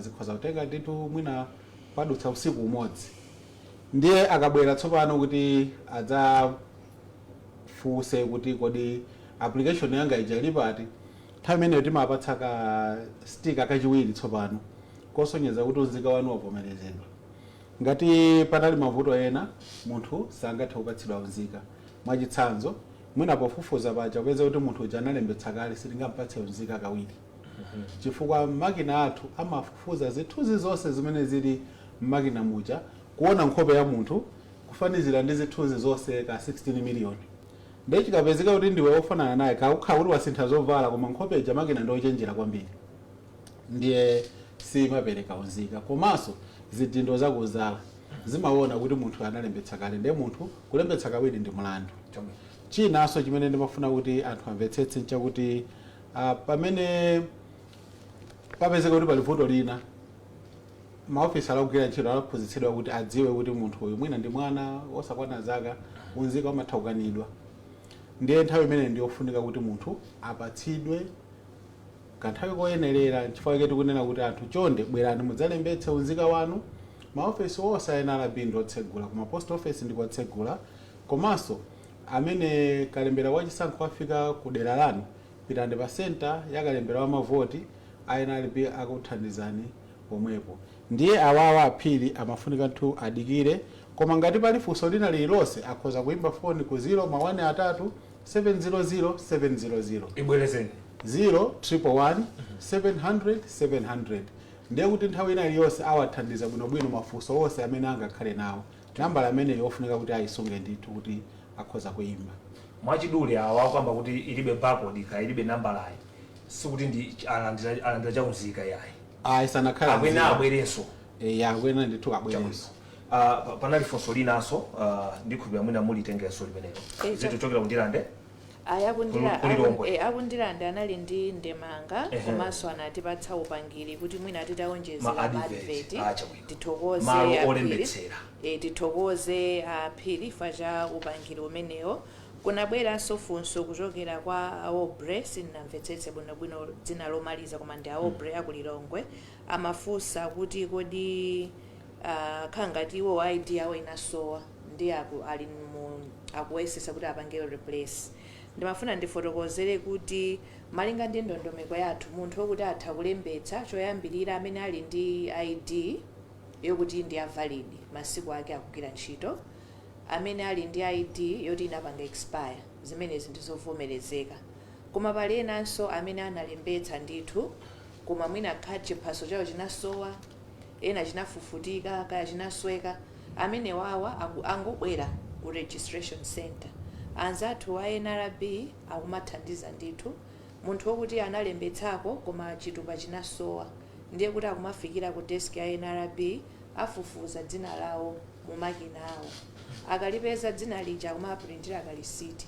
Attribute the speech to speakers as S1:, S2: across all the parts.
S1: Zikhoza kutenga ndithu mwina padutsa usiku umodzi. Ndiye akabwera tsopano kuti adzafunse kuti, "Kodi application yanga ija ili pati?" nthawi imeneyo timapatsa ka sticker kachiwiri tsopano kosonyeza kuti unzika wanu wavomerezedwa. Ngati panali mavuto ena, munthu sangathe kupatsidwa unzika. Mwachitsanzo, mwina pofufuza paja kupeza kuti munthu uja analembetsa kale, sitingampatse unzika kawiri, chifukwa makina athu amafufuza zithunzi zonse zimene zili mmakina muja, kuona nkhope ya munthu kufanizira ndi zithunzi zonse ka 16 miliyoni. Ndiye chikapezeka kuti ndiwe wofanana naye, kakukhala kuti wasintha zovala, koma nkhope ija, makina ndi ochenjera kwambiri, ndiye simapereka unzika. Komanso zidindo zakuzala zimaona kuti munthu analembetsa kale, ndiye munthu kulembetsa kawiri ndi mlandu. Chinanso chimene ndimafuna kuti anthu amvetsetse nchakuti pamene papezeka kuti pali vuto lina, maofisa akugwira ntchito alaphunzitsidwa kuti adziwe kuti munthu uyu mwina ndi mwana wosakwana zaka, unzika umatha kukanidwa. Ndiye nthawi imene ndiyofunika kuti munthu apatsidwe kanthawi koyenerera. Nchifukwa chake tikunena kuti anthu, chonde bwerani mudzalembetse unzika wanu. Maofesi onse a NRB ndi otsegula, kuma post office ndi kotsegula. Komanso amene kalembera wachisankho afika ku dera lanu, pitani pa center ya kalembera wa mavoti, a NRB akuthandizani pomwepo. Ndiye awawa aphiri amafunika nthu adikire, koma ngati pali funso lina lililonse, akhoza kuimba foni ku 0 ma 1 3 700 700.
S2: Ibwerezeni.
S1: 0 111 700 700. Ndiye kuti nthawi ina iliyonse awathandiza bwinobwino mafunso onse amene angakhale nawo. Nambala ameneyo yofunika kuti ayisunge ndithu, kuti akhoza kuimba.
S2: Mwachidule, awa akuyamba kuti ilibe barcode ka ilibe nambalayi, sikuti ndi alandira chaunzika yayi.
S1: Ayi, sanakhale.
S2: Akwena abwerenso.
S1: Ya, akwena ndithu abwerenso.
S2: Panali funso linanso, ndikhulupirira mwina mulitengenso limenelo. Zithu chokera kundilande.
S3: Ayi, akundila
S2: Kulilongwe.
S3: Akundilande anali ndi ndemanga, komanso anatipatsa upangiri kuti mwina titawonjezera
S2: ma
S3: ma
S2: advert.
S3: Advert.
S2: Ah, chabwino.
S3: Tithokoze
S2: Malo
S3: aphiri.
S2: olembetsera.
S3: Tithokoze aphiri fa cha upangiri umenewo. Kunabweranso funso kuchokera kwa Aobre, sindinamvetsetse bwinobwino dzina lomaliza, koma ndi Aobre akulilongwe. Amafunsa kuti kodi khala ngati iwo ID yawo inasowa, ndi ali mu akuyesesa kuti apange replace. Ndimafuna ndifotokozere kuti malinga ndi ndondomeko yathu, munthu wokuti atha kulembetsa, choyambirira amene ali ndi ID yokuti ndi ya valid, masiku ake akugwira ntchito, amene ali ndi ID yoti inapanga expire, zimenezi ndizovomerezeka. Koma pali enanso amene analembetsa ndithu, koma mwina khadi chiphaso chawo chinasowa, ena chinafufutika kaya chinasweka. Amene wawa angobwera ku registration center, anzathu a NRB akumathandiza ndithu. Munthu wokuti analembetsako koma chitupa chinasowa, ndiye kuti akumafikira ku desk ya NRB, afufuza dzina lawo mu makina awo. Akalipeza dzina lija, akumapurintira kalisiti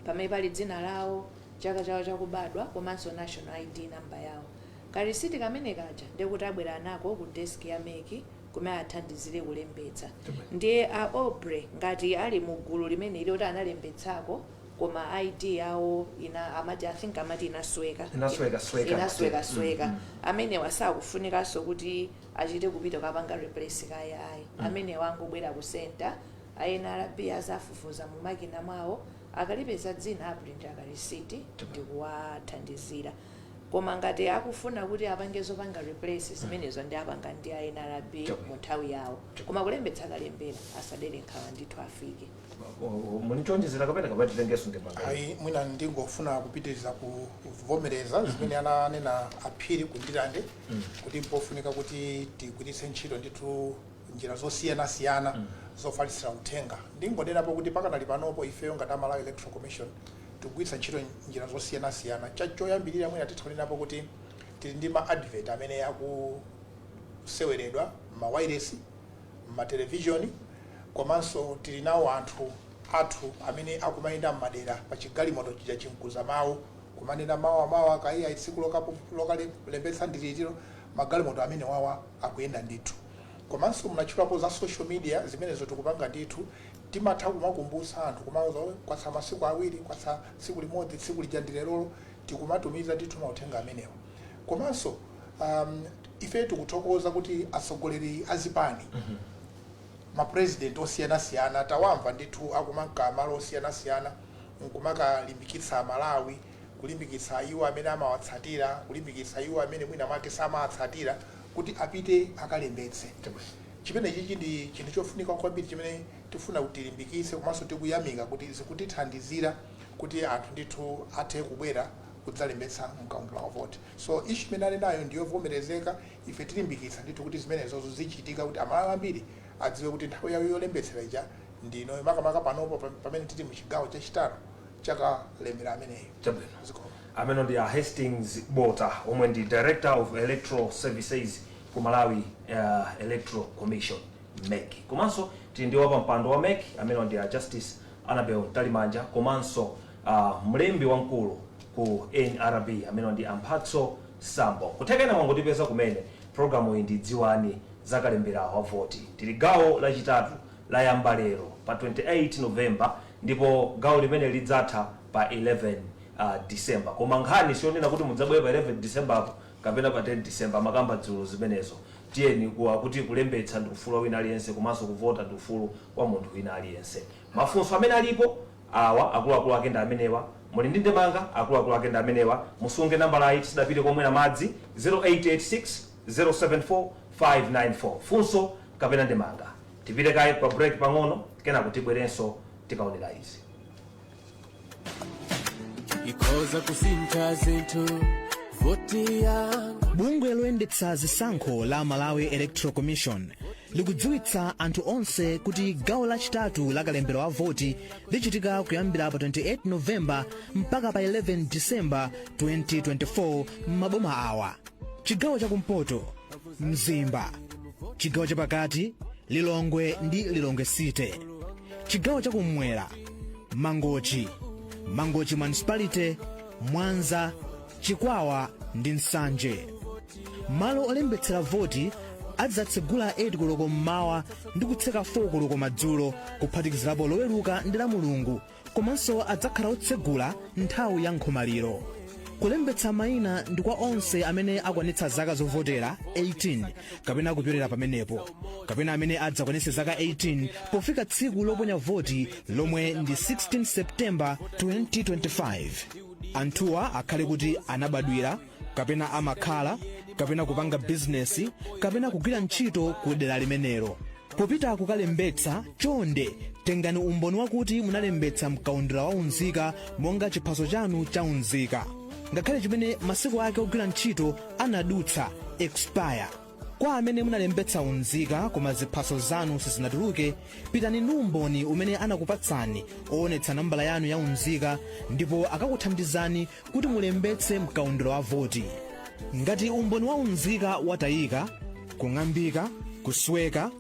S3: pamene pali dzina lawo, chaka chawo chakubadwa, komanso national ID number yawo. Karisiti kamene kaja ndiye kuti abwera nako ku desk ya MEC kumene athandizire kulembetsa. Ndiye a Aubrey ngati ali mu gulu limene ili kuti analembetsako koma ID yawo ina amati, I think amati inasweka.
S2: Inaswekasweka.
S3: Inaswekasweka. Amenewa sakufunikanso kuti achite kupita kukapanga replace kaya, ayi. Amenewa angobwera ku center, a NRB azafufuza mu makina mwawo, akalipeza dzina aprintira karisiti ndikuwathandizira. Koma ngati akufuna kuti apange zopanga replace, zimenezo ndi apanga ndi a NRB mu nthawi yawo. Koma kulembetsa kalembera, asadere nkhawa ndithu, afike.
S2: Munichonjezera kapena titengenso ndemanga?
S4: Ayi, mwina ndingofuna kupitiriza kuvomereza zimene ananena aphiri kundilande, kuti mpofunika kuti tigwiritse ntchito ndithu njira zosiyanasiyana zofalitsira uthenga. Ndingonenapo kuti pakanali panopo ifeyo ngati Malawi Electoral Commission tikugwiritsa ntchito njira zosiyanasiyana. Choyambirira mwina titha kunenapo kuti tili ndi ma advert amene akuseweredwa m'mawayilesi, m'matelevishoni, komanso tili nawo anthu athu amene akumayenda m'madera pa chigalimoto chija chimkuza mawu, kumanena mawu amawu akaiya tsiku lokalembetsa ndilitiro. Magalimoto amene wawa akuyenda ndithu. Komanso munatchulapo za social media, zimenezo tikupanga ndithu. Timatha kumakumbutsa anthu, kumauza kwatsa masiku 2, kwatsa tsiku limodzi, tsiku lija ndi lerolo. Tikumatumiza ndithu mauthenga amenewa. Komanso Ife tikuthokoza kuti atsogoleri azipani, mapresident osiyanasiyana, tawamva ndithu akumanka malo osiyanasiyana nkumakalimbikitsa Malawi, kulimbikitsa iwo amene amawatsatira, kulimbikitsa iwo amene mwina mwake samawatsatira kuti apite akalembetse. Chimene chichi ndi chinthu chofunika kwambiri chimene tifuna kuti tilimbikitse, komanso tikuyamika kuti zikutithandizira kuti anthu ndithu athe kubwera kudzalembetsa mkaundula wa voti. So issue imene ali nayo ndiyovomerezeka. Ife tilimbikitsa ndithu kuti zimenezozo zichitika, kuti Amalawi ambiri adziwe kuti nthawi yawo yolembetsera ija ndino, makamaka panopo pamene tili muchigawo chachitatu chakalembera ameneyo.
S2: Chabwino.
S4: Zikomo.
S2: Amene ndi a Hastings Bota, omwe ndi Director of Electoral Services ku Malawi Electoral Commission, MEC. Komanso tili ndi wapampando wa MEC, amene ndi a Justice Annabel Mtalimanja, komanso mlembi wamkulu ku NRB, amene ndi Amphatso Sambo. Kuthekena mwangotipeza kumene, programu iyi ndi Dziwani Zakalembera wa Voti. Tili gawo lachitatu, layamba lero pa 28 November, ndipo gawo limene lidzatha pa 11 December. Koma nkhani sionena kuti mudzabwere pa 11 December apo kapena pa 10 December, makamba dzulo zimenezo. Tiyeni kuwa kuti kulembetsa ndi ufulu wa wina aliyense, komanso kuvota ndi ufulu wa munthu wina aliyense. Mafunso amene alipo awa, akuluakulu ake ndi amenewa. Muli ndi ndemanga, akuluakulu ake ndi amenewa. Musunge nambalayi, tisadapite komwera madzi: 0886 074 594. Funso kapena ndemanga. Tipite kaye pa break pang'ono, kenako tibwerenso tikaonera izi.
S5: Ikhoza kusintha zinthu voti yanga.
S6: Bungwe loyendetsa zisankho la Malawi Electoral Commission likudziwitsa anthu onse kuti gawo lachitatu la kalembera wa voti lichitika kuyambira pa 28 Novemba mpaka pa 11 Disemba 2024 m'maboma awa: chigawo chakumpoto, Mzimba; chigawo chapakati, Lilongwe ndi Lilongwe City; chigawo chakummwera, Mangochi, Mangochi Municipality, Mwanza, Chikwawa ndi Nsanje. Malo olembetsera voti adzatsegula 8 koloko mmawa ndi kutseka 4 koloko madzulo, kuphatikizirapo Loweruka ndi la Mulungu, komanso adzakhala otsegula nthawi ya nkhomaliro. Kulembetsa mayina ndi kwa onse amene akwanitsa zaka zovotera 18 kapena kupyolera pamenepo, kapena amene adzakwanitse zaka 18 pofika tsiku loponya voti, lomwe ndi 16 Septemba 2025. Anthuwa akhale kuti anabadwira kapena amakhala kapena kupanga bizinesi kapena kugwira ntchito ku dera limenelo. Popita kukalembetsa, chonde tengani umboni wakuti munalembetsa mkaundula wa unzika, monga chiphaso chanu cha unzika, ngakhale chimene masiku ake ogwira ntchito anadutsa, expire. Kwa amene munalembetsa unzika koma ziphaso zanu sizinatuluke, pitani ndi umboni umene anakupatsani owonetsa nambala yanu ya unzika, ndipo akakuthandizani kuti mulembetse mkaundula wa voti. Ngati umboni wa unzika watayika, kung'ambika, kusweka,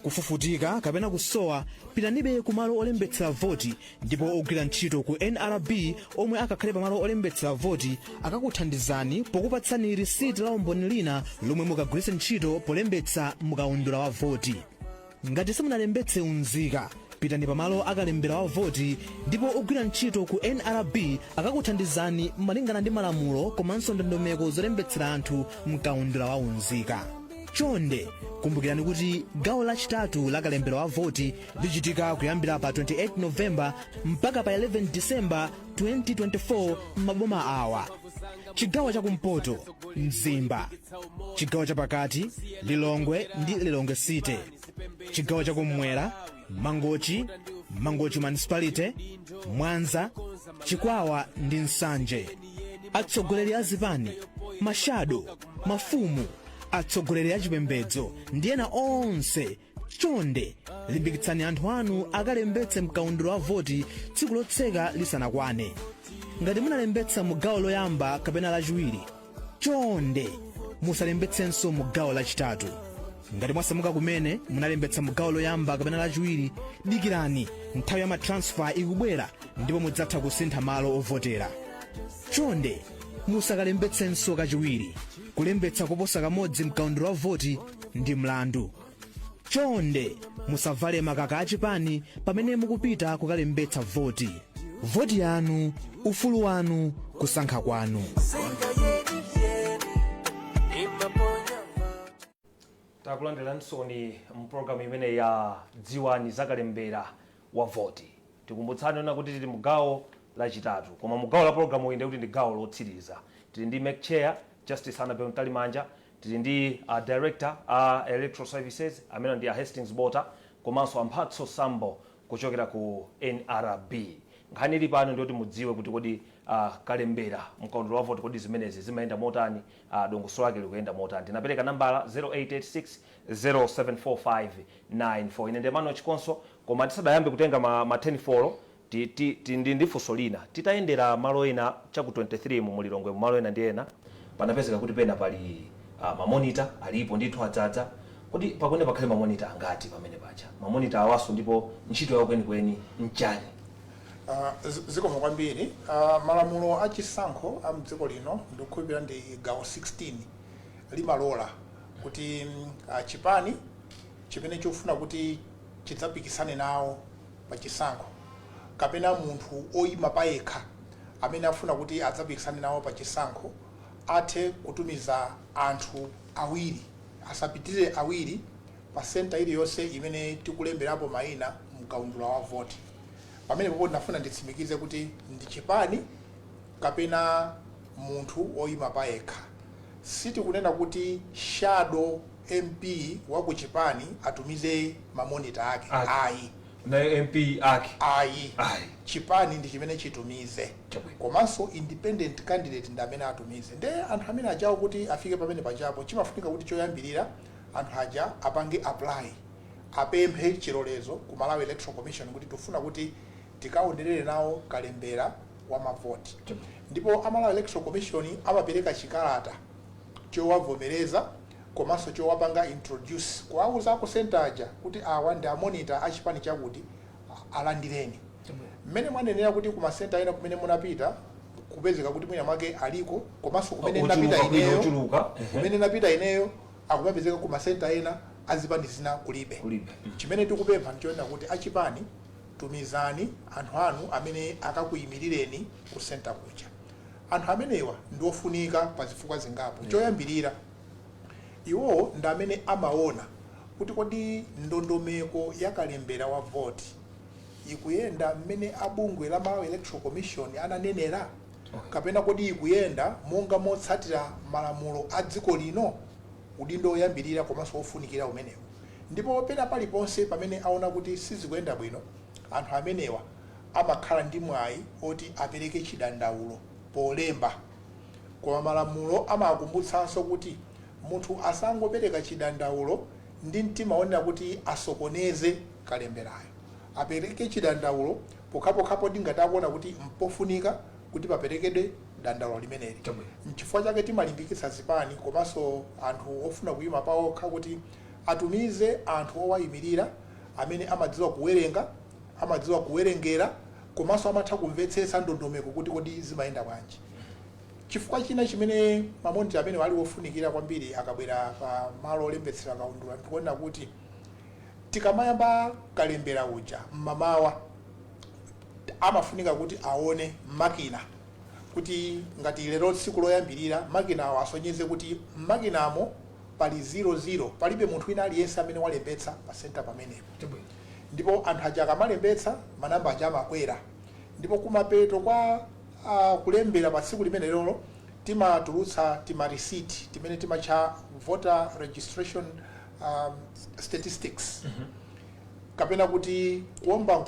S6: kufufutika kapena kusowa, pitanibe kumalo olembetsera voti, ndipo ogwira ntchito ku NRB omwe akakhale pamalo olembetsera voti akakuthandizani pokupatsani risiti la umboni lina lomwe mukagwiritse ntchito polembetsa mukaundula wa voti. Ngati simunalembetse unzika, pitani pamalo akalembera wa voti, ndipo ogwira ntchito ku NRB akakuthandizani malingana ndi malamulo komanso ndondomeko zolembetsera anthu mkaundula wa unzika. Chonde kumbukirani kuti gawo lachitatu la kalembera wa voti lichitika kuyambira pa 28 Novemba mpaka pa 11 Disemba 2024 m'maboma awa: chigawo chakumpoto, Mzimba; chigawo chapakati, Lilongwe ndi Lilongwe City; chigawo chakummwera, Mangochi, Mangochi Municipality, Mwanza, Chikwawa ndi Nsanje. Atsogoleri a zipani, mashado, mafumu, atsogoleri a chipembedzo ndi ena onse, chonde limbikitsani anthu anu akalembetse mkaundula wa voti tsiku lotseka lisanakwane. Ngati munalembetsa mu gawo loyamba kapena lachiwiri, chonde musalembetsenso mu gawo lachitatu. Ngati mwasamuka kumene munalembetsa mu gawo loyamba kapena lachiwiri, dikirani, nthawi ya matransfer ikubwera ndipo mudzatha kusintha malo ovotera. Chonde musakalembetsenso kachiwiri. Kulembetsa koposa kamodzi mkaundula wa voti ndi mlandu. Chonde musavale makaka achipani pamene mukupita kukalembetsa voti. Voti yanu, ufulu wanu, kusankha kwanu.
S5: Senga yeni yeni imaponya.
S2: Takulandiransoni mpulogalamu imene ya Dziwani Zakalembera wa Voti. Tikumbutsani ona kuti tili mugawo lachitatu, koma mugawo la pologalamu iyi ndikuti ndi gawo lotsiriza. Tili ndi MEC Chair Justice Annabel Mtalimanja, tili ndi Director a Electoral Services amene ndi a Hastings Bota, komanso Amphatso Sambo kuchokera ku NRB. Nkhani ili pano ndiyoti mudziwe kuti kodi kalembera mkaundula wa voti, kodi zimenezi zimayenda motani, dongosolo lake likuyenda motani? Tinapereka nambala 0886 074594. Ine ndi Emmanuel Chikonso. Koma tisadayambe kutenga ma 10 folo, ndi funso lina. Titayendera malo ena chaku 23 mu Mulilongwe, mu malo ena ndi ena, panapezeka kuti pena pali ma monitor alipo ndithu adzadza. Kodi pakuene pakhale ma monitor angati pamene paja? Ma monitor awaso ndipo ntchito yawo kwenikweni nchani?
S4: Zikomo kwambiri. Malamulo achisankho a mdziko lino, ndikukhulupirira ndi gawo 16, limalola kuti chipani chimene chikufuna kuti chidzapikisane nawo pa chisankho kapena munthu oyima payekha amene afuna kuti adzapikisane nawo pa chisankho athe kutumiza anthu awiri, asapitirire awiri, pa senta iliyonse imene tikulemberapo mayina mkaundula wa voti. Pamene popo ndinafuna nditsimikize kuti ndi chipani kapena munthu oyima payekha. Sitikunena kuti shadow MP wa ku chipani atumize ma monitor ake.
S2: Ake.
S4: Ayi.
S2: Naye MP ake?
S4: Ayi.
S2: Ayi.
S4: Chipani ndi chimene chitumize. Komanso independent candidate ndi amene atumize. Nde anthu amene ajawo kuti afike pamene pajapo, chimafunika kuti choyambirira anthu aja apange apply, apemphe chilolezo ku Malawi Electoral Commission kuti tifuna kuti tikaonerere nawo kalembera wa mavoti. Ndipo a Malawi Electoral Commission amapereka chikalata chowavomereza komanso chowapanga introduce, kuwauza aku center aja kuti awa ndi a monitor a chipani chakuti, alandireni. Mmene mwanenera kuti kumasenta ena kumene munapita kupezeka kuti mwina mwake aliko, komanso kumene napita
S2: Ochuluka kwina.
S4: ineyo,
S2: Ochuluka.
S4: kumene napita ineyo akumapezeka, kumasenta ena azipani zina kulibe.
S2: Kulibe.
S4: Chimene tikupempha ndichonena kuti achipani, tumizani anthu anu amene akakuyimirireni ku senta kuja. Anthu amenewa ndi ofunika pa zifukwa zingapo. Choyambirira, iwowo ndi amene amaona kuti kodi ndondomeko ya kalembera wa voti ikuyenda mmene abungwe la Malawi Electoral Commission ananenera, kapena kodi ikuyenda monga motsatira malamulo a dziko lino. Udindo woyambirira komanso wofunikira umenewu. Ndipo pena paliponse pamene aona kuti sizikuyenda bwino, anthu amenewa amakhala ndi mwayi oti apereke chidandaulo polemba. Koma malamulo amakumbutsanso kuti munthu asangopereka chidandaulo ndi mtima wonena kuti asokoneze kalemberayo. Apereke chidandaulo pokhapokhapo ndi ngati akuona kuti mpofunika kuti paperekedwe dandaulo limeneli. Nchifukwa chake timalimbikitsa zipani komanso anthu ofuna kuyima pawokha kuti atumize anthu owayimirira amene amadziwa kuwerenga, amadziwa kuwerengera, komanso amatha kumvetsetsa ndondomeko kuti kodi zimayenda bwanji. Chifukwa china chimene ma monitor amene ali ofunikira kwambiri akabwera pa malo olembetsera kaundula ndikuona kuti tikamayamba kalembera uja mmamawa, amafunika kuti aone makina kuti ngati lero tsiku loyambirira, makinawo asonyeze kuti mmakinamo pali 00, palibe munthu wina aliyense amene walembetsa pa senta pamenepo. Ndipo anthu aja akamalembetsa, manamba aja amakwera. Ndipo kumapeto kwa kulembera pa tsiku limene lolo, timatulutsa tima receipt timene timatcha voter registration statistics, kapena kuti kuomba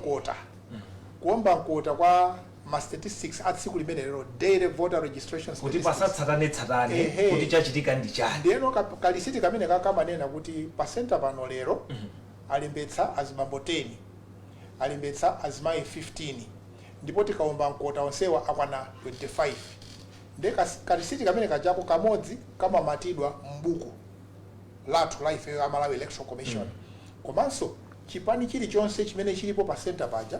S4: mkota kwa ma statistics a tsiku limene lero, daily voter registration
S2: kuti
S4: statistics.
S2: Pasatsatanetsatane kuti chachitika ndi chani.
S4: Ndiyeno kalisiti kamene kakamanena kuti pa senta pano lero alembetsa azibambo 10, alembetsa azimayi 15, ndipo tikaomba mkota onsewa akwana 25. Ndiye kalisiti kamene kachako kamodzi kamamatidwa m'buku lathu la ifeyo a Malawi Electoral Commission. Komanso chipani chilichonse chimene chilipo pa senta paja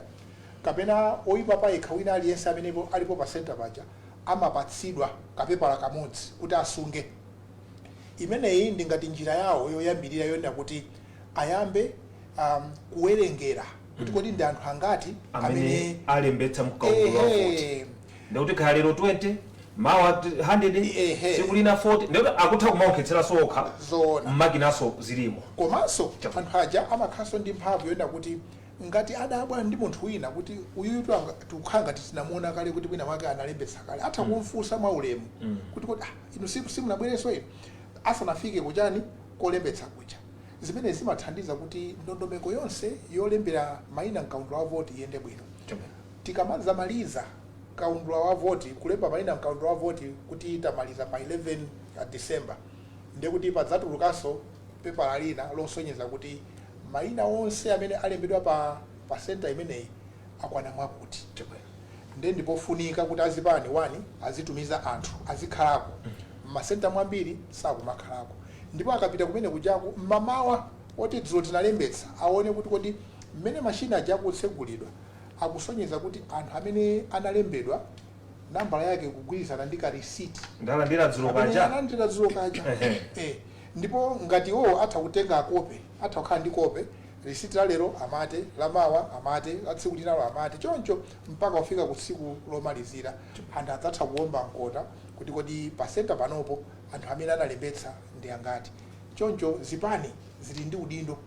S4: kapena oyima payekha wina aliyense amene alipo pa senta paja amapatsidwa kapepala kamodzi kuti asunge. Imeneyi ndi ngati njira yawo yoyambirira yonena kuti ayambe kuwerengera kuti kodi ndi anthu angati
S2: amene alembetsa mkaundula wa voti. Ndikuti khala lero 20, Mawa 100,
S4: Ehe.
S2: tsiku lina 40, ndikuti akutha kumaonkhetseranso okha.
S4: Zoona.
S2: Mmakinaso zilimo.
S4: Komanso anthu aja amakhalanso ndi mphamvu yoyenda kuti ngati adabwa ndi munthu wina kuti uyuyu tikukhala ngati tinamuona kale, kuti mwina mwake analembetsa kale, atha kumfunsa mwaulemu kuti ah, inu simunabwerenso inu asanafike kuchani kolembetsa kuja. Zimene zimathandiza kuti ndondomeko yonse yolembera mayina mkaundula wa voti iyende bwino. Tikamadzamaliza kaundula wa voti, kulemba mayina mkaundula wa voti, kuti tamaliza pa 11 December, ndiye kuti padzatulukanso pepala lina losonyeza kuti mayina onse amene alembedwa pa center imeneyi akwana mwakuti. Ndiye ndipofunika kuti azipani wani azitumiza anthu azikhalako mmasenta mwambiri, sakumakhalako, ndipo akapita kumene kujaku mmamawa oti dzulo tinalembetsa, aone kuti kodi mmene mashina aja akutsegulidwa akusonyeza kuti anthu amene analembedwa nambala yake kugwirizana ndi ka receipt
S2: ndalandira dzulo
S4: amene
S2: kaja.
S4: analandira dzulo kaja. Ndipo ngati iwowo atha kutenga akope, atha kukhala ndi kope receipt la lero amate, la mawa amate, la tsiku linalo amate, choncho mpaka kufika ku tsiku lomalizira, anthu adzatha kuwomba mkota kuti kodi pa center panopo anthu amene analembetsa ndi angati. Choncho zipani zili ndi udindo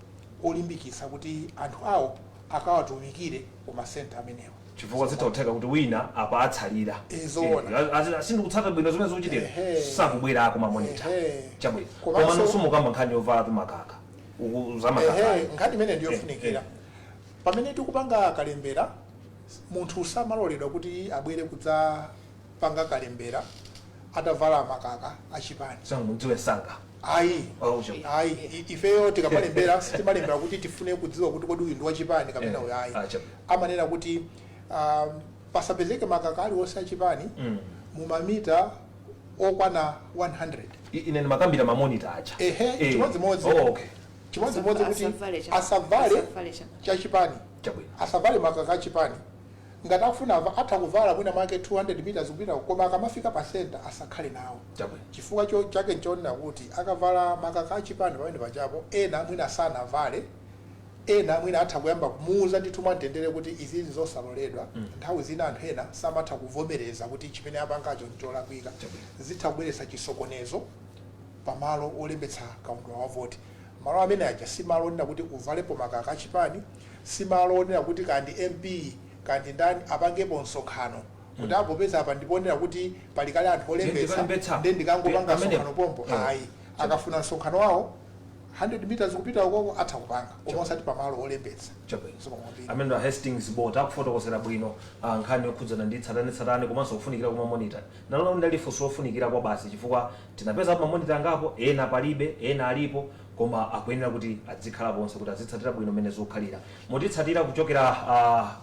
S4: olimbikitsa kuti anthu awo akawatumikire ku masenta amenewo.
S2: Chifukwa zitha kutheka kuti wina apa atsalira.
S4: Zoona.
S2: Sindikutsata bwino zimene zikuchitika, sakubwerako ma monitor. Chabwino. Koma sumukamba nkhani yovala tumakaka uku zamakaka.
S4: Ehe, nkhani imene ndiyofunikira. Pamene tikupanga kalembera, munthu samaloledwa kuti abwere kudzapanga kalembera atavala makaka achipani.
S2: Sangamudziwe msanga.
S4: Ayi.
S2: Oh, chabwino.
S4: Ayi, ifeyo tikamalembera sitimalembera kuti tifune kudziwa kuti kodi uyu ndi wachipani kapena uyu ayi.
S2: Chabwino.
S4: Amanena kuti pasapezeke makaka aliwonse achipani mumamita okwana 100.
S2: Ine ndimakambira ma monitor aja.
S4: Ehe, chimodzimodzi.
S2: Oh, okay.
S4: Chimodzimodzi kuti
S3: Asavale
S4: asavale
S3: asavale
S4: chachipani.
S2: Chabwino.
S4: Asavale makaka achipani. Ngati akufuna atha kuvala mwina mwake 200 meters kupita, koma akamafika pa center asakhale nawo.
S2: Chabwino.
S4: Chifukwa chake nchonena kuti akavala makaka achipani pamene pachapo, ena mwina sanavale, ena mwina atha kuyamba kumuuza ndithu mwamtendere kuti izizi zosaloledwa. Nthawi zina anthu ena samatha kuvomereza kuti chimene apangacho ncholakwika. Zitha kubweretsa chisokonezo pamalo olembetsa kaundula wa voti. Malo amene aja si malo onena kuti uvalepo makaka achipani, si malo onena kuti kandi MP kandi ndani apangepo msonkhano kuti apopeza apa ndiponera kuti pali kale anthu olembetsa,
S2: ndikalembetsa.
S4: Ndiye ndikangopanga
S2: Pamenepo.
S4: msonkhano pompo. Ayi, akafuna msonkhano wawo 100 meters kupita ukoko atha kupanga, koma osati pamalo olembetsa.
S2: Chabwino.
S4: Zikomo kwambiri.
S2: Amene a Hastings Bota akufotokozera bwino nkhani yokhudzana ndi tsatanetsatane komanso kufunikira kwa ma monitor. Nalo ndali funso lofunikira kwa basi, chifukwa tinapeza ma monitor angapo, ena palibe, ena alipo, koma akuyenera kuti adzikhala ponse kuti azitsatira bwino mmene zikukhalira. Mutitsatira kuchokera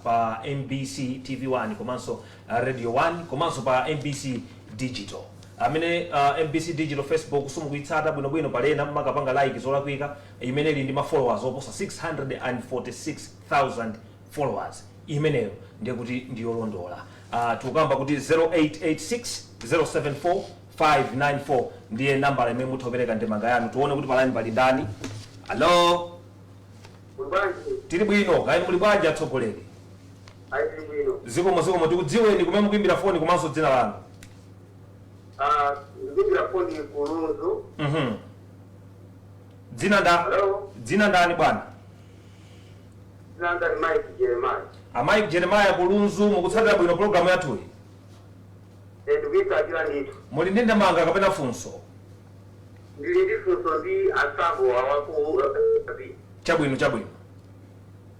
S2: pa MBC TV 1 komanso Radio 1 komanso pa MBC Digital. Amene MBC Digital Facebook simukuyitsata bwinobwino, palena mmakapanga like zolakwika, imene ili ndi ma followers oposa 646,000 followers, imeneyo ndiye kuti ndiyolondola. Tikukamba kuti 0886 074 594 ndiye nambala imene mutha kupereka ndemanga yanu. Tione kuti pa line pali ndani. Alo?
S7: Muli bwanji?
S2: Tili bwino, kaya muli bwanji atsogoleri?
S7: Ayi, tili bwino.
S2: Zikomo, zikomo. Tikudziweni kumene mukuimbira foni komanso dzina lanu.
S7: Ah, ndikuimbira foni ku Lunzu.
S2: Dzina nda
S7: Hello?
S2: Dzina ndani, bwana?
S7: Dzina langa ndi Mike Jeremiah.
S2: A Mike Jeremiah ku Lunzu, mukutsatira bwino pologalamu yathuyi?
S7: Eh, ndikuyitsatira ndithu.
S2: Muli ndi ndemanga kapena funso?
S7: Ndili ndi funso ndi asago awaku.
S2: Chabwino.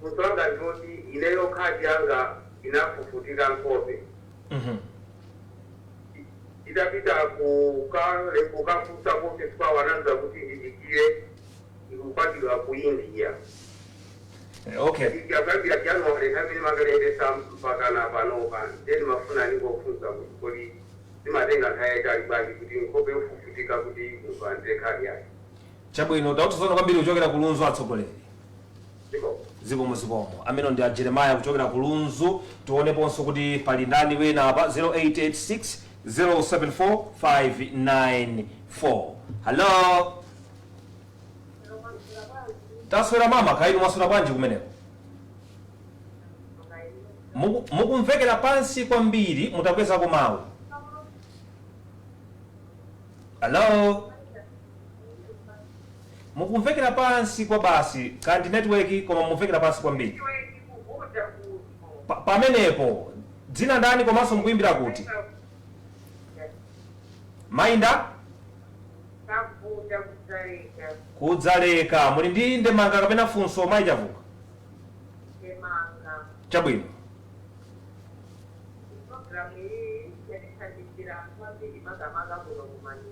S7: Funso langa ndiloti ineyo khadi yanga inafufutika nkhope. Itapita kukafunsa ku office kwawo, ananza kuti ndidikire, ikupangidwa ku India. Ikuyambira January nthawi imene makalembesa mpakana panopa. Then mafuna ningofunsa kuti kodi zimatenga nthawi yayitali bwanji kuti nkhope yofufutika kuti mulandire khadi yake?
S2: Chabwino, takuthokozani kwambiri kuchokera ku Lunzu, atsogoleri.
S7: Zikomo.
S2: Zikomo, zikomo. Amene ndi a Jeremiah kuchokera ku Lunzu. Tioneponso kuti pali ndani wena apa. 0886 074 594. Hello? Taswera mama, kaini mwaswera bwanji kumeneko? Mukumvekera pansi kwambiri, mutakwezako mawu. Hello, mukumvekera pansi kwa basi kandi network, koma mumvekera pansi kwambiri. Pamenepo dzina ndani komanso mukuyimbira kuti? Mainda kudzaleka. Muli ndi ndemanga kapena funso, mayi Chavuka?
S8: Ndemanga.
S2: Chabwino.
S8: Programu iyi yatithandizira anthu ambiri, makamaka kuno kumanyika.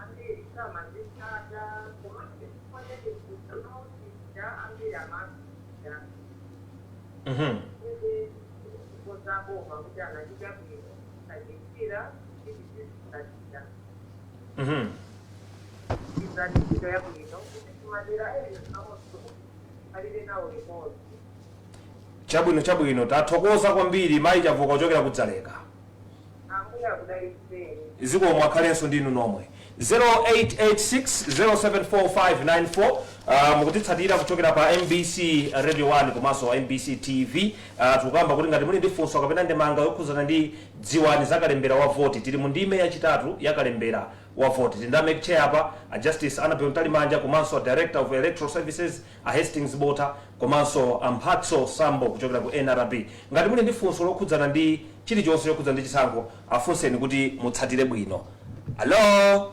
S8: Ambiri samazitsata, komanso chifukwa chachikusanautisha ambiri amapita kuti kozaboma kuti anachita bwino kachitira titizitsatira. Izani ntchito yabwino kuti kumadera ena nawonso alire nawo limodzi.
S2: Chabwino, chabwino, tathokoza kwambiri, mayi Chavuka kuchokera kudzaleka.
S8: Ambuye akudalitseni.
S2: Zikomo, akhalenso ndinu nomwe. 0886074594. Mukutitsatira kuchokera pa MBC Radio 1 komanso MBC TV. Tikukamba kuti ngati muli ndi funso kapena ndemanga yokhuzana ndi dziwani zakalembera wa voti, tili mu ndime yachitatu ya kalembera wa voti. Tili ndi MEC chair apa, a Justice Annabel Mtalimanja, komanso a Director of Electoral Services, a Hastings Bota, komanso a Mphatso Sambo kuchokera ku NRB. Ngati muli ndi funso lokhudzana ndi chilichonse chokhudzana ndi chisankho, afunseni kuti mutsatire bwino. Hello.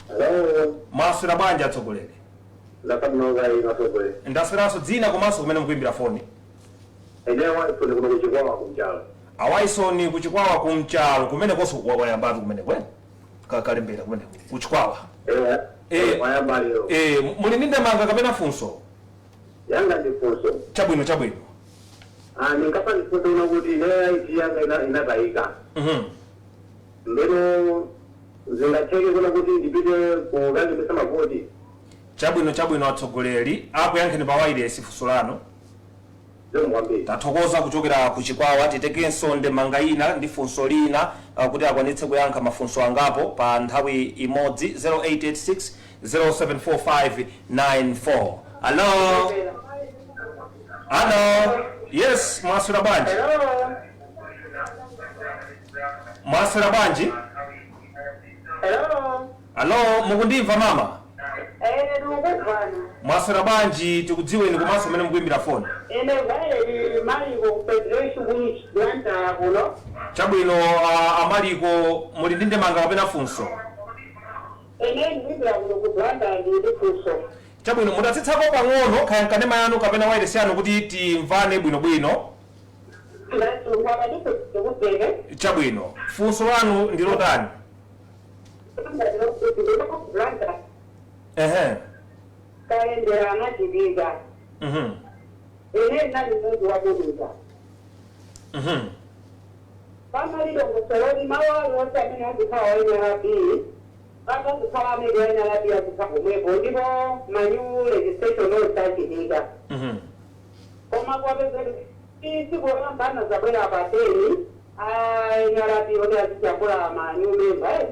S9: Hello.
S2: Mwaswera bwanji, atsogoleri?
S9: Ndakamunoka ino, atsogoleri.
S2: Ndasweranso. Dzina komanso kumene mukuimbira foni?
S9: Ine Waisoni, kuno kuchikwawa kumchalo.
S2: Awaisoni kuchikwawa kumchalo kumene konso wayambatu kumeneko, eh? Kalembera kumeneko kuchikwawa.
S9: Eh.
S2: Eh.
S9: Wayamba lero.
S2: Eh, muli ndi ndemanga kapena funso?
S9: Yanga ndi funso.
S2: Chabwino, chabwino.
S9: Ah, ndinkafa ndifunso una kuti ine ID yanga inatayika. Ndeno zingatheke kuna kuti ndipite kukalembesa mavoti?
S2: Chabwino, chabwino, atsogoleri akuyankheni pa wireless funso lanu.
S9: Zikomo kwambiri.
S2: Tathokoza kuchokera ku Chikwawa. Titekenso ndemanga ina ndi funso lina, kuti akwanitse kuyankha mafunso angapo pa nthawi imodzi. 0886 074594. Hello, hello, yes, mwaswera bwanji? Mwaswera bwanji?
S8: Hello.
S2: Hello, mukundimva, mama?
S8: Eh, ndikukuvani.
S2: Mwaswera bwanji? Tikudziweni komanso kumene mukuimbira foni.
S8: Ine Violet Maliko ku Federation Blantyre kuno.
S2: Chabwino, Amaliko, muli ndi ndemanga kapena funso?
S8: Ine ndikuimbira kuno ku Blantyre, ndili funso.
S2: Chabwino, mudatsitsako pang'ono kaya mkanema yanu kapena wireless yanu kuti timvane bwinobwino.
S8: Ndachungwa ndikupere.
S2: Chabwino, funso lanu ndi lotani?
S8: Ku Blantyre. Kalembera anachitika. Ine ndinali mudzi wabuluza. Pamalidongosololi mawu aliwonse amene azikhala wa NRB, atazikhala amene wa NRB azikhala pomwepo, ndipo ma new registration onse achitika. Koma kwapeza tsiku loyamba anazabwera pa 10 a NRB oti azijambula ma new member, eh?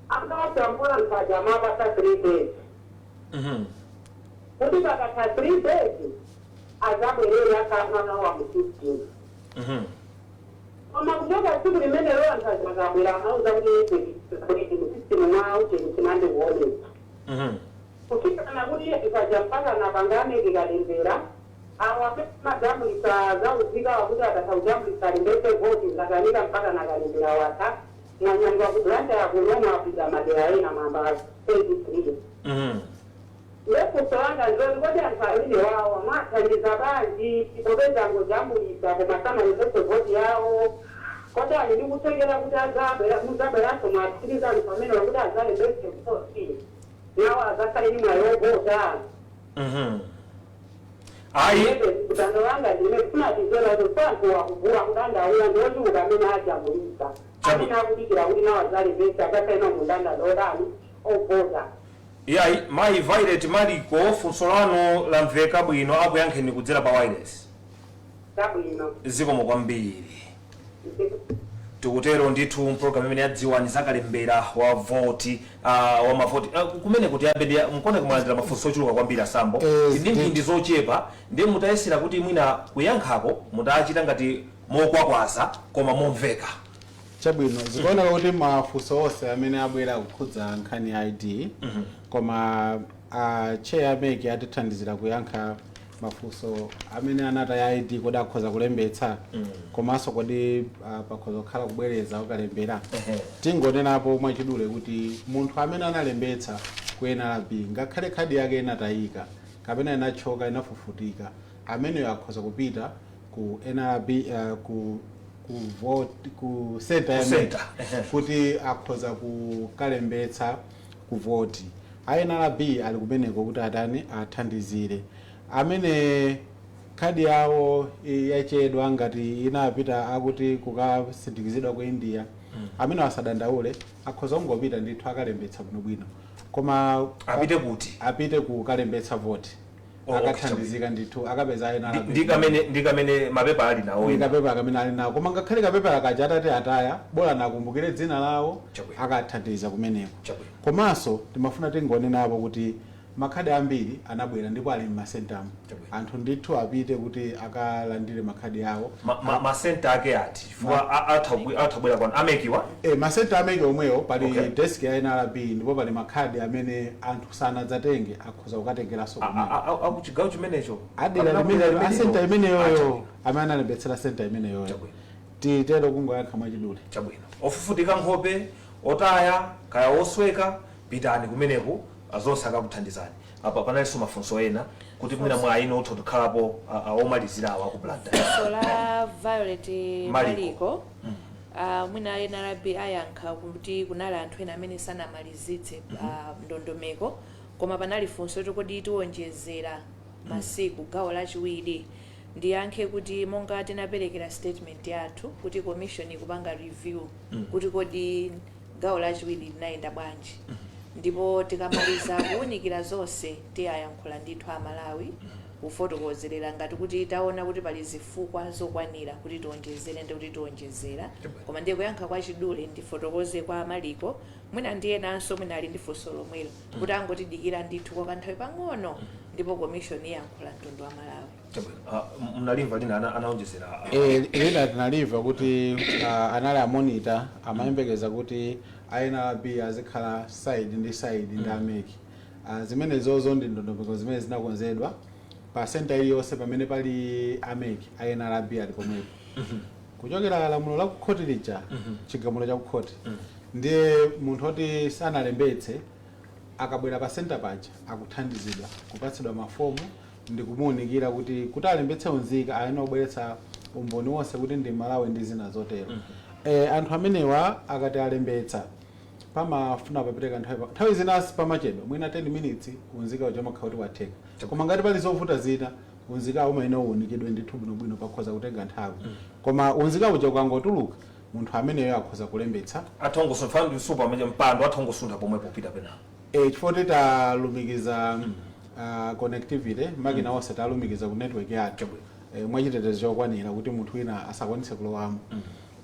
S8: Akajambula nkhaja amapasa 3 days kuti pakatha 3 days azabwerere akhamanawa mu system. Koma kuchoka tsiku limenelo anthu azakabwera amauza kuti mu system mwawo chinthu chinandi kuonetsa kufikana kuti ikaja mpaka napanga a MEC kalembera awo amajambulisa zauzika wakuti akatha kujambulisa alembese voti, zakanika mpaka nakalembera watha. Mwanyamula ku Blantyre kuno, mwapita madera ena mwamba 33. Ndefunso langa ndiloti, kodi anthu amene wawo mwathandiza bwanji popeza ngojambulisa koma samalembese voti yawo? Kodi ali ndi kuthekera kuti azabwera, muzabweranso mwatsiriza anthu amene wakuti azalembese voti nawo azakhale ndi mwayi wovota?
S2: Ayi.
S8: Kutano langa ndime kufuna tizera kuti anthu wakugula kudandaula ndi ochuluka amene ajambulisa, amene akudikira kuti nawo azalembese azakhale nawo mundandanda otani ovota.
S2: Yayi, mayi Violet Maliko, funso lanu lamveka bwino, akuyankheni kudzera pa wireless.
S8: Zabwino.
S2: Zikomo kwambiri. Tikutero ndithu mpulogalamu imene yadziwani zakalembera wa voti, wa mavoti, kumene kuti yambe ndi mkone kumulandira mafunso ochuluka kwambiri, asambo. Ndi mphindi zochepa, ndi mutayesera kuti mwina kuyankhako mutachita ngati mokwakwaza koma momveka.
S1: Chabwino, zikuoneka kuti mafunso onse amene abwera kukhudza nkhani ya ID, koma chair a MEC atithandizira kuyankha mafunso amene anataya ID, kodi akhoza kulembetsa, komanso kodi pakhoza kukhala kubwereza ukalembera. Tingonenapo mwachidule kuti munthu amene analembetsa ku NRB, ngakhale khadi yake inatayika kapena inachoka, inafufutika, ameneyo akhoza kupita ku NRB, ku vote, ku center ya
S2: Ku
S1: MEC,
S2: center, ehe.
S1: kuti akhoza kukalembetsa ku voti. A NRB ali kumeneko kuti atani? Athandizire. Amene khadi yawo yachedwa, ngati inapita akuti kukasindikizidwa ku India, amene asadandaule, akhoza kungopita ndithu akalembetsa bwinobwino. Koma
S2: Apite kuti?
S1: Apite kukalembetsa voti.
S2: Oh, okay.
S1: Akathandizika ndithu, akapeza a NRB.
S2: Ndi kamene mapepa ali nawo
S1: Ndi
S2: ena.
S1: Kapepa kamene ali nawo, koma ngakhale kapepa kaja atati ataya, bola nakumbukire dzina lawo. Akathandiza kumeneko. Komanso timafuna tingonenapo kuti makhadi ambiri anabwera ndipo ali mmasentamo. Anthu ndithu apite kuti akalandire makhadi awo.
S2: Masenta ake ati? Chifukwa atha kubwera kwanu a MEC wa.
S1: E, masenta a MEC omwewo pali desk ya NRB, ndipo pali makhadi amene anthu sanadzatenge, akhoza kukatengeranso kumene.
S2: Akuchigawo chimenecho?
S1: Adera
S2: Kapena
S1: limenelo,
S2: kudera
S1: asenta
S2: limenelo?
S1: imeneyoyo, amene analembetsera senta imeneyoyo. Titero, kungoyankha mwachidule.
S2: Chabwino. Ofufutika nkhope, otaya kaya osweka, pitani kumeneko, zonse akakuthandizani. Apa panalinso mafunso ena kuti mwina mwa ino utha kukhalapo omalizira awa ku Blantyre.
S3: Funso la Violet
S2: Maliko.
S3: Maliko, mwina a NRB ayankha kuti kunali anthu ena amene sanamalizitse ndondomeko. Koma panali funso kuti kodi tiwonjezera masiku gawo lachiwiri? Ndiyankhe kuti monga tinaperekera statement yathu kuti commission ikupanga review kuti kodi gawo lachiwiri linayenda bwanji, ndipo tikamaliza kuwunikira zonse tiyayankhula ndithu Amalawi kufotokozerera. Ngati kuti taona kuti pali zifukwa zokwanira kuti tionjezere, ndi kuti tionjezera. Koma ndiye kuyankha kwa chidule, ndifotokoze kwa Maliko, mwina ndiye nanso mwina ali ndi funso lomwelo, kuti angotidikira ndithu kwa kanthawi pang'ono, ndipo commission iyankhula mtundu wa Malawi.
S2: Chabwino. Mnalimva lina anaonjezera.
S1: E, lina tinaliva kuti anali a monitor amayembekeza kuti NRB azikhala side ndi side ndi a MEC. Zimenezozo ndi ndondomeko zimene zinakonzedwa. Pa senta iliyonse pamene pali a MEC, NRB ali pomwepo, kuchokera lamulo la kukhoti lija, chigamulo cha kukhoti. Ndiye munthu oti sanalembetse akabwera pa senta paja akuthandizidwa kupatsidwa mafomu ndi kumuwunikira kuti alembetse unzika ayenera kubweretsa umboni wonse kuti ndi Malawi ndi zina zotero. Anthu amenewa akati alembetsa, pamafuna papereka nthawi, nthawi zinasi pamachedwa mwina 10 minutes, unzika uja umakhala kuti watheka. Koma ngati pali zovuta zina, unzika umayenera uwunikidwe ndithu bwinobwino, pakhoza kutenga nthawi. Koma unzika uja ukangotuluka, munthu ameneyo akhoza kulembetsa.
S2: Athongosuntha supa mpando, athongosuntha pomwepo kupita penapo.
S1: E, chifukwa talumikiza connectivity, makina onse talumikiza ku network yathu mwachitetezo chokwanira kuti munthu wina asakwanitse kulowamo,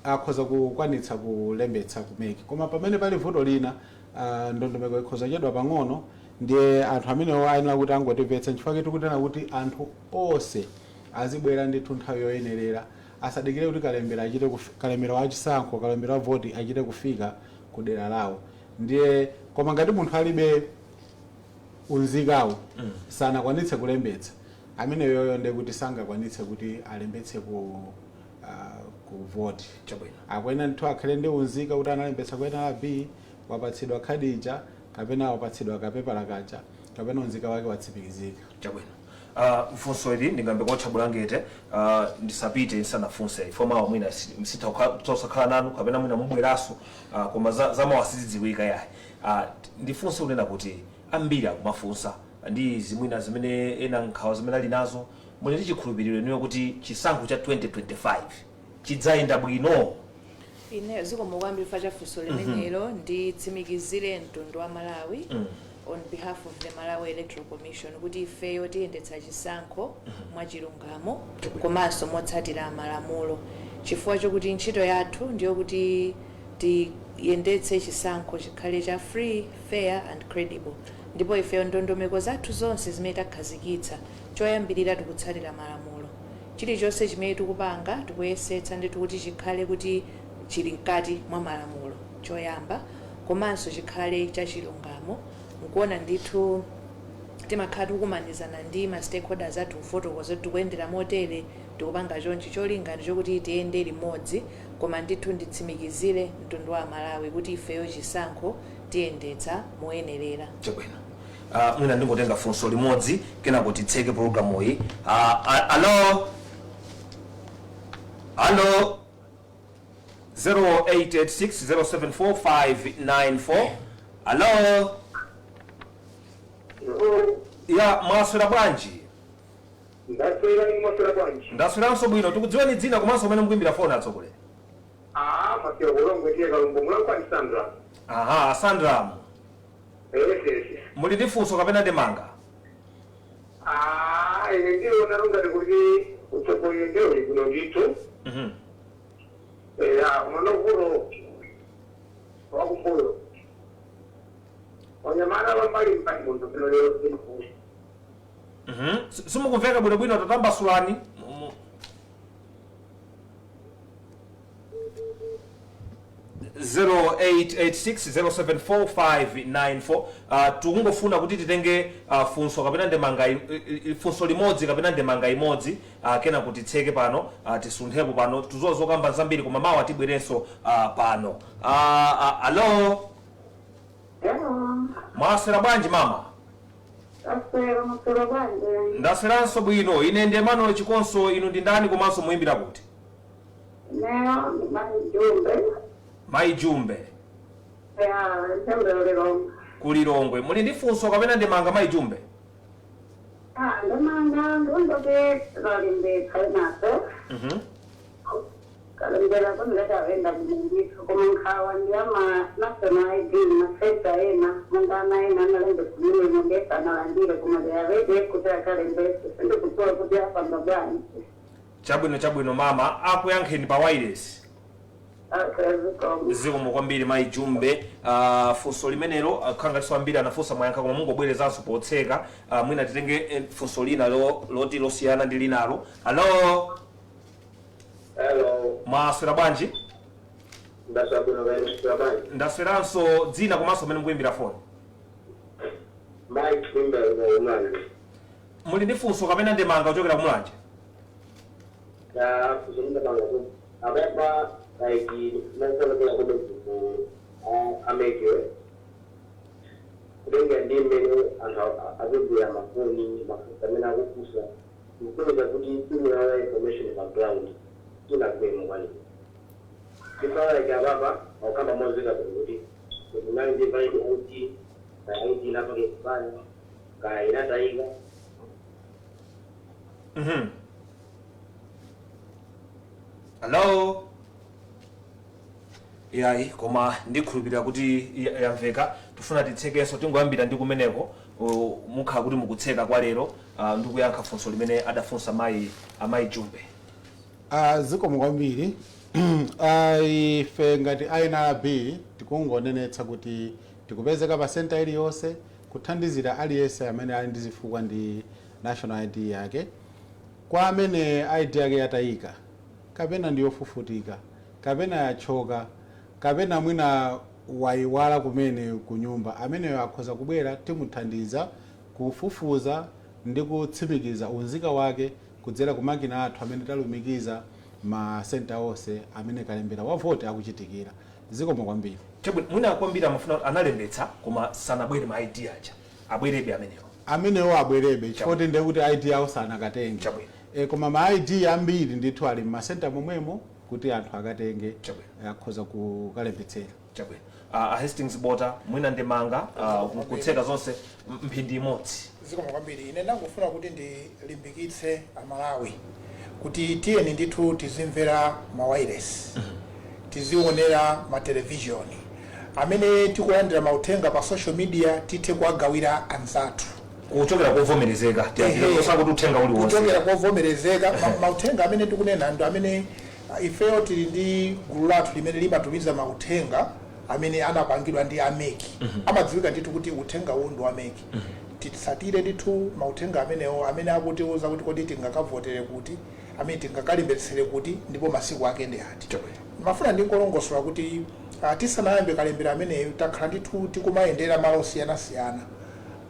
S1: akhoza kukwanitsa kulembetsa ku MEC. Koma pamene pali vuto lina, ndondomeko ikhoza chedwa pang'ono. Ndiye anthu amenewo ayenera kuti angotimvetsa, nchifukwa tikunena kuti anthu onse azibwera ndithu nthawi yoyenerera, asadikire kuti kalembera achite kalembera wachisankho, kalembera wa voti achite kufika ku dera lawo. Ndiye koma ngati munthu alibe unzikawo, sanakwanitse kulembetsa, ameneyoyo ndiye kuti sangakwanitse kuti alembetse ku voti. Akuyenera ndithu akhale ndi unzika kuti analembetsa ku NRB, wapatsidwa khadi ija kapena wapatsidwa kapepala kaja, kapena unzika wake watsimikizika.
S2: Chabwino. Funso ili ndingambe kotcha bulangete, ndisapite ndisanafunse ifo mawa mwina sitha nanu kapena mwina mubweranso, koma za mawa sizidziwika yayi. Ndifunse kunena kuti ambiri akumafunsa ndi zimwina zimene ena nkhawa zimene ali nazo. Muli ndi chikhulupiriro inuyo kuti chisankho cha 2025 chidzayenda bwino?
S3: Ine zikomo kwambiri fa funso limenelo. Nditsimikizire mtundu wa Malawi on behalf of the Malawi Electoral Commission kuti ifeyo tiyendetsa chisankho mwachilungamo komanso motsatira malamulo, chifukwa chokuti ntchito yathu ndiyokuti tiyendetse chisankho chikhale cha free, fair and credible. Ndipo ifeyo ndondomeko zathu zonse zimene takhazikitsa, choyambirira tikutsatira malamulo. Chilichonse chimene tikupanga, tikuyesetsa ndithu kuti chikhale kuti Chili mkati mwa malamulo choyamba, komanso chikhale chachilungamo. Nkuona ndithu timakhala tikukumanizana ndi ma stakeholders athu kufotokoza kuti tikuyendera motere, tikupanga chonchi, cholinga ndi chokuti tiyende limodzi. Koma ndithu nditsimikizire mtundu wa Malawi kuti ifeyo chisankho tiyendetsa moyenerera.
S2: Chabwino. Mwina ndingotenga funso limodzi, kenako titseke pologalamu iyi. Alo, alo, 0886074594. Alo. Ya, mwaswera bwanji?
S9: Ndaswera, ni mwaswera bwanji?
S2: Ndasweranso bwino. Tikudziweni dzina komanso umene mukuimbira foni, atsogoleri.
S9: Ah, mwaswera kulongwe tiye Kalumbo, mulankhwani Sandra.
S2: Aha, Sandra.
S9: Yes.
S2: Muli ndi funso kapena ndemanga?
S9: Ah, ine ndiona ngati kuti utsogoleri ndio uli kuno ndithu. Eya, unonovulo wakumbuyo wanyamata pambali mpali munthu pino lero simufu.
S2: Simukumveka bwinobwino, tatambasulani. 0886074594. Tikungofuna kuti titenge funso kapena ndemanga, funso limodzi kapena ndemanga imodzi, kena kuti titseke pano, tisunthepo pano. Tuzowa zokamba zambiri, koma mawa tibwerenso pano. Alo. Mwaswera bwanji, mama?
S8: Aswera, maswera bwanji?
S2: Ndasweranso bwino. Ine ndi Emmanuel Chikonso. Inu ndi ndani komanso muyimbira kuti?
S8: Neyo Mai Jumbe.
S2: Mayi Jumbe.
S8: Ya, Jumbe Lilongwe.
S2: Kulilongwe. Muli ndi funso kapena ndemanga, Mayi Jumbe?
S8: Ah, ndemanga ndondoke kalembetsa inaso. Kalembera kundakavenda kumundithu, koma nkhawa ndi ama national ID masenta ena, monga ana ena analembetsa mene ndesa analandire, koma ndiyavede kuti akalembetse, sindikudziwa kuti apanga bwanji.
S2: Chabwino, mama, akuyankheni pa wireless.
S8: Okay, zikomo.
S2: Zikomo kwambiri, Mayi Jumbe. Funso limenelo khangatinso ambiri anafunsa, mwayankha, koma mungobwerezanso potseka. Mwina titenge funso lina loti losiyana ndi linalo. Alo.
S9: Hello.
S2: Mwaswera bwanji?
S9: Ndaswera bwino, kaya bwanji?
S2: Ndasweranso. Dzina komanso mmene mukuyimbira foni?
S9: Mike Limbe, Umlanje.
S2: Muli ndi funso kapena ndemanga kuchokera kumulanje?
S9: Ya, funso ndapanga ku ababa, like nasalakula kome ku amekiwe kutenga ndi mmene anthu akugwira mafoni, mafunso amene akufunsa nkusonyeza kuti timu yawo ya information pa ground inagwemo kwambiri. Chifukwa like apapa akukamba mozika bwino kuti kunali ndi valid ID, kaya ID inapanga expire, kaya inatayika.
S2: Hello. Yayi, koma ndikhulupirira kuti yamveka. Tifuna titsekenso, tingoyambira ndi kumeneko. Mukhala kuti mukutseka kwa lero, ndikuyankha funso limene adafunsa mayi, amayi Jumbe.
S1: Zikomo kwambiri. Ife ngati INRB tikungonenetsa kuti tikupezeka pa senta iliyonse kuthandizira aliyense amene ali ndi zifukwa ndi national ID yake. Kwa amene ID yake yatayika kapena ndiyofufutika kapena yachoka kapena mwina wayiwala kumene ku nyumba, ameneyo akhoza kubwera, timuthandiza kufufuza ndi kutsimikiza unzika wake kudzera ku makina athu amene talumikiza ma senta onse amene kalembera wa voti akuchitikira. Zikomo kwambiri.
S2: Chabwino. Mwina kwambiri amafuna analembetsa koma sanabwere ma ID aja, abwerebe amenewo?
S1: Amenewo abwerebe, chifukwa ndiye kuti ID yawo sanakatenge.
S2: Chabwino.
S1: Koma ma ID ambiri ndithu ali mmasenta momwemo kuti anthu akatenge.
S2: Chabwino.
S1: Akhoza kukalembetsera.
S2: Chabwino. Hastings Bota, mwina ndemanga, kutseka zonse mphindi imodzi.
S4: Zikomo kwambiri. Ine ndangofuna kuti ndilimbikitse Amalawi kuti tiyeni ndithu tizimvera ma wireless, tizionera ma televishoni, amene tikulandira mauthenga pa social media tithe kuwagawira anzathu.
S2: Kuchokera kovomerezeka.
S4: Ehe.
S2: Osakuti uthenga uliwonse.
S4: Kuchokera kovomerezeka. Mauthenga amene tikunena ndo amene ifeyo tili ndi gulu lathu limene limatumiza mauthenga amene anapangidwa ndi a MEC, amadziwika ndithu kuti uthenga uwu ndi wa MEC. Titsatire ndithu mauthenga amenewo amene akutiuza kuti kodi tingakavotere kuti, amene tingakalembetsere kuti, ndipo masiku ake ndi ati.
S2: Chabwino.
S4: Mafuna ndingolongosola kuti tisanayambe kalembera ameneyo, takhala ndithu tikumayendera malo osiyanasiyana,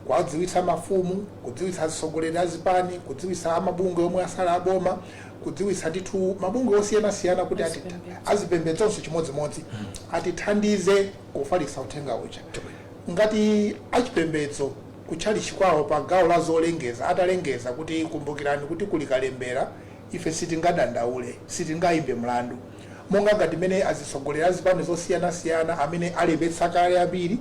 S4: kuwadziwitsa mafumu, kudziwitsa atsogoleri a zipani, kudziwitsa amabungwe omwe asala aboma, kudziwitsa ndithu mabungwe osiyanasiyana kuti azipembedzonso chimodzimodzi, atithandize kufalitsa uthenga uja. Ngati achipembedzo kutchalichi kwawo pa gawo la zolengeza atalengeza kuti kumbukirani kuti kuli kalembera, ife sitingadandaule, sitingayimbe mlandu. Monga ngati mene azitsogoleri azipani zosiyanasiyana amene alembetsa kale ambiri,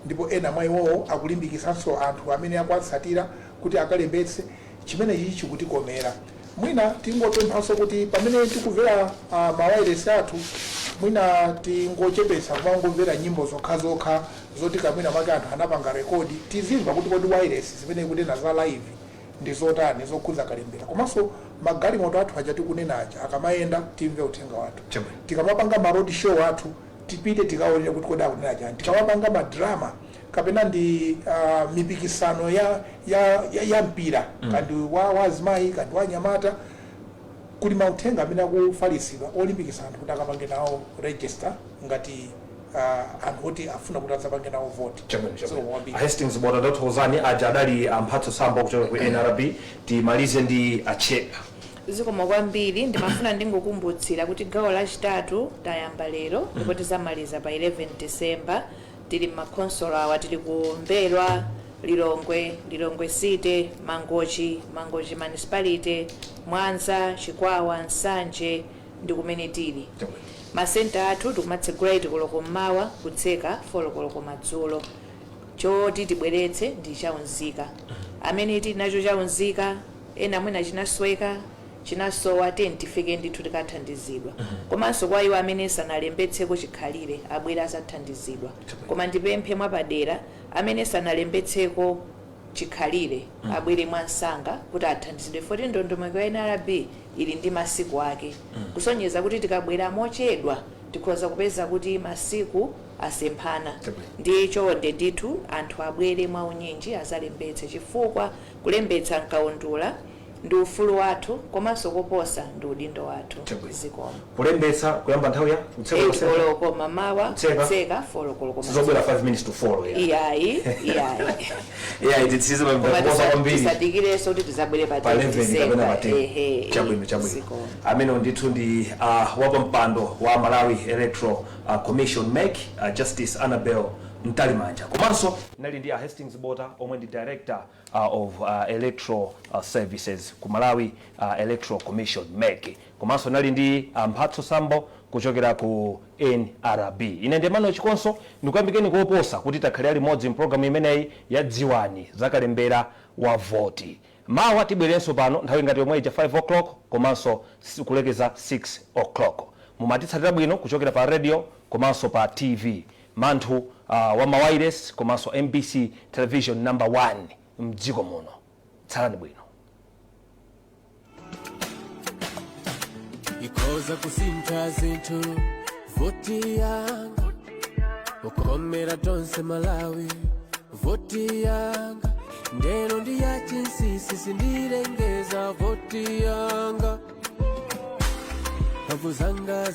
S4: ndipo ena mwa iwowo akulimbikisanso anthu amene akuwatsatira kuti akalembetse, chimenechi chikutikomera. Mwina tingopemphanso kuti pamene tikumvera mawayilesi athu, mwina tingochepetsa kumangomvera nyimbo zokhazokha zoti kamwina mwake anthu anapanga record. Tizimva kuti kodi wireless zimene ikunena za live ndi zotani zokhudza kalembera. Komanso magalimoto athu aja tikunena aja akamayenda, timve uthenga wathu. Tikamapanga ma road show athu, tipite tikaonere kuti kodi akunena chani. Tikamapanga madrama kapena ndi mipikisano ya mpira, kandi wa azimayi kandi wa anyamata, kuli mauthenga amene akufalitsidwa olimbikitsa anthu kuti akapange nawo register ngati anthu oti afuna kuti adzapange nawo vote.
S2: Chabwino.
S4: Zikomo kwambiri.
S2: Hastings Bota, ndathokozani. Aja adali amphatso Sambo kuchoka ku NRB. Timalize ndi achepa.
S3: Zikomo kwambiri. Ndimafuna ndingokumbutsira kuti gawo lachitatu tayamba lero ndipo tizamaliza pa 11 December. Tili m'makhonsolo awa: tili ku Mbelwa, Lilongwe, Lilongwe City, Mangochi, Mangochi Municipality, Mwanza, Chikwawa, Nsanje ndi kumene tili. Masenta athu tikumatsegula 8 koloko mmawa, kutseka 4 koloko madzulo. Choti tibweretse ndi chaunzika, amene tili nacho chaunzika, ena mwina chinasweka, chinasowa, tiyeni tifike ndithu tikathandizidwa. Komanso kwa iwo amene sanalembetseko chikhalire, abwere azathandizidwa. Koma ndipemphe mwapadera, amene sanalembetseko chikhalire abwere mwansanga kuti athandizidwe, poti ndondomeko ya NRB ili ndi masiku ake, kusonyeza kuti tikabwera mochedwa tikhoza kupeza kuti masiku asemphana. Ndiye chonde ndithu, anthu abwere mwaunyinji azalembetse, chifukwa kulembetsa mkaundula ndi ufulu wathu, komanso koposa ndi udindo wathu. Zikomo.
S2: Kulembetsa kuyamba nthawi ya kutseka
S3: 8
S2: pa center?
S3: koloko mamawa.
S2: Kutseka?
S3: Kutseka 4 koloko.
S2: Sizobwera 5 minutes to 4 ya?
S3: Iyayi, iyayi.
S2: Yeah, titsirize.
S3: Koma
S2: Kukoza kwambiri.
S3: tisadikirenso kuti tizabwere pa
S2: Pa
S3: 10
S2: 11 kapena pa 10.
S3: Ehe.
S2: Chabwino.
S3: Zikomo.
S2: Amene ndithu ndi wapampando wa Malawi Electoral Commission, MEC, Justice Annabel Mtalimanja. Komanso nali ndi a Hastings Bota omwe ndi director of electoral services ku Malawi Electoral Commission, MEC. Komanso nali ndi Mphatso Sambo kuchokera ku NRB. Ine ndi Emmanuel Chikonso, ndikuyamikeni koposa kuti takhalira limodzi mpulogalamu imeneyi ya Dziwani Zakalembera wa Voti. Mawa tibwerenso pano nthawi ngati yomwe ija, 5 o'clock komanso kulekeza 6 o'clock. Mumatitsatira bwino kuchokera pa radio komanso pa TV manthu wa mawireless komanso MBC Television number 1 mdziko muno. Tsalani bwino.
S5: Ikhoza kusintha zinthu voti yanga, ukomera tonse Malawi. Voti yanga ndeno ndi ya chinsinsi, sindilengeza voti yanga, mphamvu zanga.